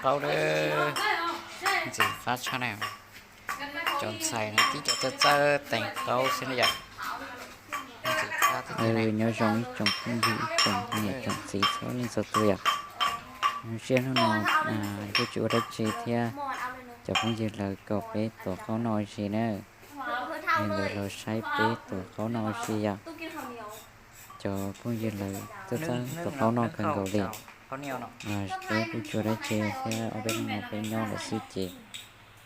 Qaub na, ntxim qab tshaj na. Cov ntxhais no tib co txawj txawj teem qaub xwb na yom. Ntxim qab tiag tiag na. Nyob zoo ib tsoom phooj ywg ib tsoom niam tsoom txiv txhua leej txhua tus yom. Zoo siab hnub no kuj tsis ua dab tsi thiab, cov phooj ywg lawv kom peb tuav qaub noj ua si na. Yog ntawd los saib peb tuav qaub noj ua si yom. Cov phooj ywg lawv txawj txawj tuav qaub noj kawg nkaus li. Peb kuj tsis ua dab tsi thiab, ob peb hnub no peb nyob lawm xwb ces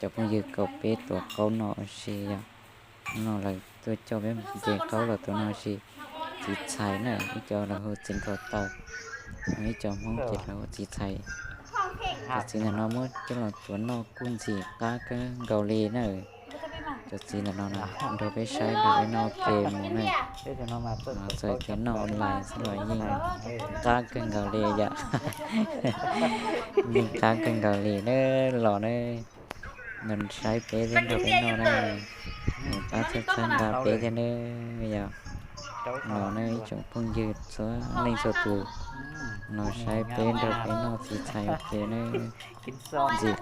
cov phooj ywg kom peb tuav qaub noj ua si yom. Hnub no lawv tuaj coj peb nce qaub los tuav noj ua si. Txiv txhais na, ib co lawv hu txiv nkaus taws, ib co Hmoob ces lawv hu txiv txhais. Cov txiv ntawm no muab coj los tuav noj kuj ntxim qab kawg nkaus li na. Cov txiv ntawm no na, nrog peb saib nrog peb noj ke mus na. Txawm tias noj online xwb los yeej qab kawg nkaus li yom. Yeej qab kawg nkaus li na, los na, nrog saib peb thiab nrog peb noj na. Mus pab txhawb txhawb nqa peb thiab na yom. Los na ib tsoom phooj ywg txhua leej txhua tus, los saib peb nrog peb noj txiv txhais ua ke na. Ntxim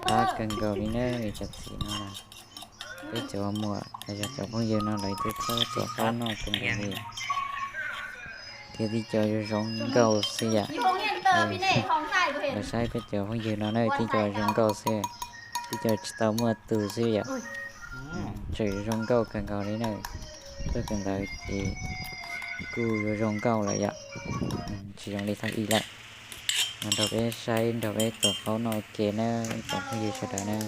qab kawg nkaus li na, cov txiv no na. Peb cov muam los yog cov phooj ywg no lawv twb txawj tuav qaub noj kawg nkaus li. Thiab tib co zoo zoo nkauj xwb yom. Los saib peb cov phooj ywg no na, tib co zoo nkauj xwb, tib co tsis tau muaj tus xwb yom. Tseem zoo nkauj kawg nkaus li na. Tuaj kawm ntawv ces kuj yuav zoo nkauj lawm yom. Tsis zoo li thaum ub lawm. Los nrog peb saib nrog peb tuav qaub noj ua ke na, cov phooj ywg sawv daws na.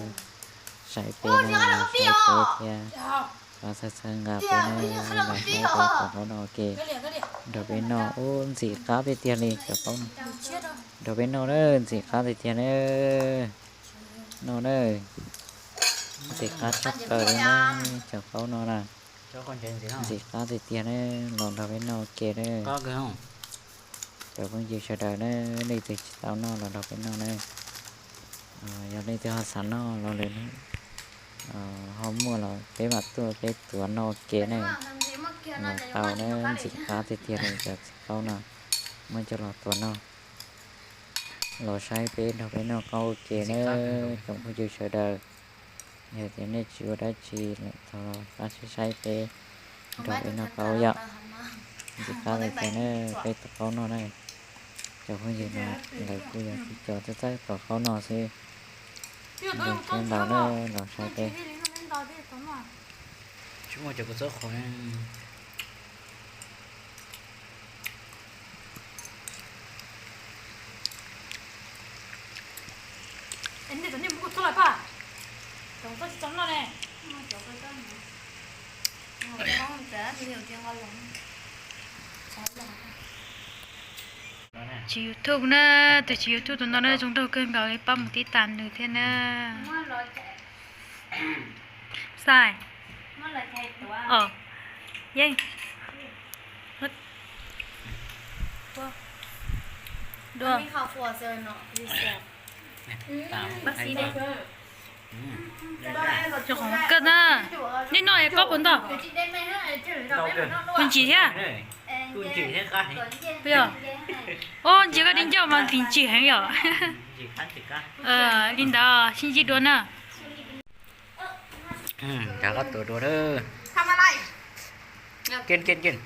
Saib peb na, saib peb thiab, pab txhawb txhawb nqa peb na, los saib peb tuav qaub noj ua ke. Nrog peb noj, ub, ntxim qab tiag tiag li cov qaub no. Nrog peb noj na, ntxim qab tiag tiag na. Noj na, ntxim qab tshaj plaws li na, cov qaub no na. Ntxim qab tiag tiag na, los nrog peb noj ua ke na. Cov phooj ywg sawv daws na, leej twg tsis tau noj los nrog peb noj na. Yog leej twg ho xav noj los lawm, ho muaj los peb mam tuaj peb tuav noj ua ke na. Los tau na, ntxim qab tiag tiag li cov txiv qaub no, muab coj los tuav noj. Los saib peb nrog peb noj qaub ua ke na, tsoom phooj ywg sawv daws. Yog tias nej tsis ua dab tsi lawm thov pab saib saib peb nrog peb noj qaub yom. Ntxim qab tiag tiag na, peb tuav qaub noj na. Cov phooj ywg no lawv kuj yog tib co txawj txawj tuav qaub noj xwb. Zoo siab ntau na, los saib peb. Tsis muaj cov kua txob qhuav. Tsis YouTube na, tus tsis YouTube tus no na zoo nraug kawg nkaus li, pab mus tib tas nws thiab na. Sai. Yeej. Dua. Bác sĩ đây. Cov qhov kawg na. Nej noj es koj puas ntau? Puas ntsim thiab? Puas yog? Ub, ntsia koj di ncauj mas ntsim heev yom. Li ntawd sib ntsib dua na. Nrog koj tuav dua na. Kiên kiên kiên.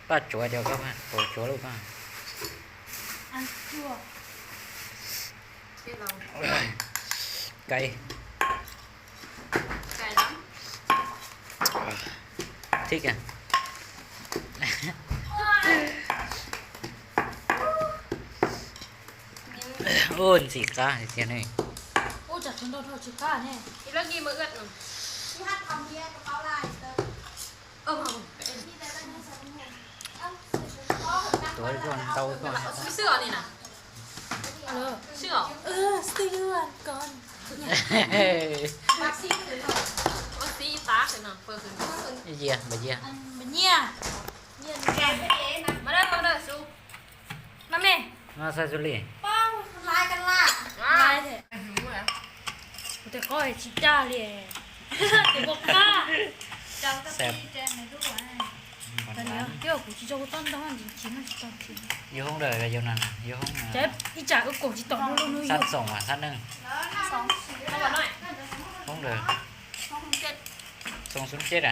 Paj tsuav cov koj, tsuav tsuav lub koj. Cay. Cay lắm. Thích à? Ôi, ntxim qab tiag tiag ne. Ôi, chả trứng đỏ thôi, chỉ cá này. Thì nó ghi mà ướt rồi. Tuav zuag ntau zuag. Xíu xíu os ni nè. Xíu os. Bác sĩ tab khởi nè, pơ khởi nè. Yias, npawg Yias. Npawg Nyias. Mas dawb, mas dawb xu. Mas me. Mas sai xu li. Pab lais kan las. Lais thiab. Kuv tes qaub tsis caj li. Tes qaub qab. Twb kuv tsis tso kuv txob ntoo, tsis noj tsis tau thiab. Yug hoob dawm yog na, yug hoob, ib tsam wb koom tsis tau lub lub sab yug. Txoom sab neej. Hoob dawm. Xoo xub ceb a.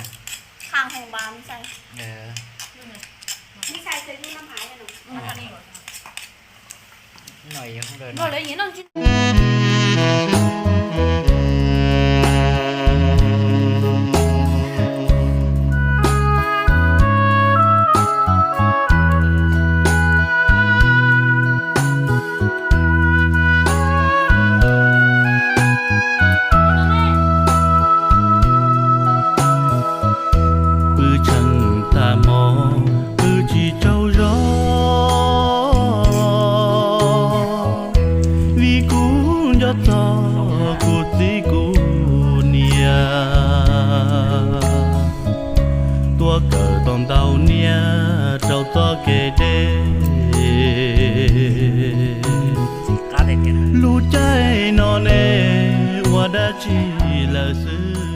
Pw tsheej tag hmo, pw tsis tsaug zog, vim kuv nco txog kuv txiv kuv niam. Tuaj kawm tau ntau niam rau txoj kev deb. Lub caij no ne ua dab tsi lawm xwb.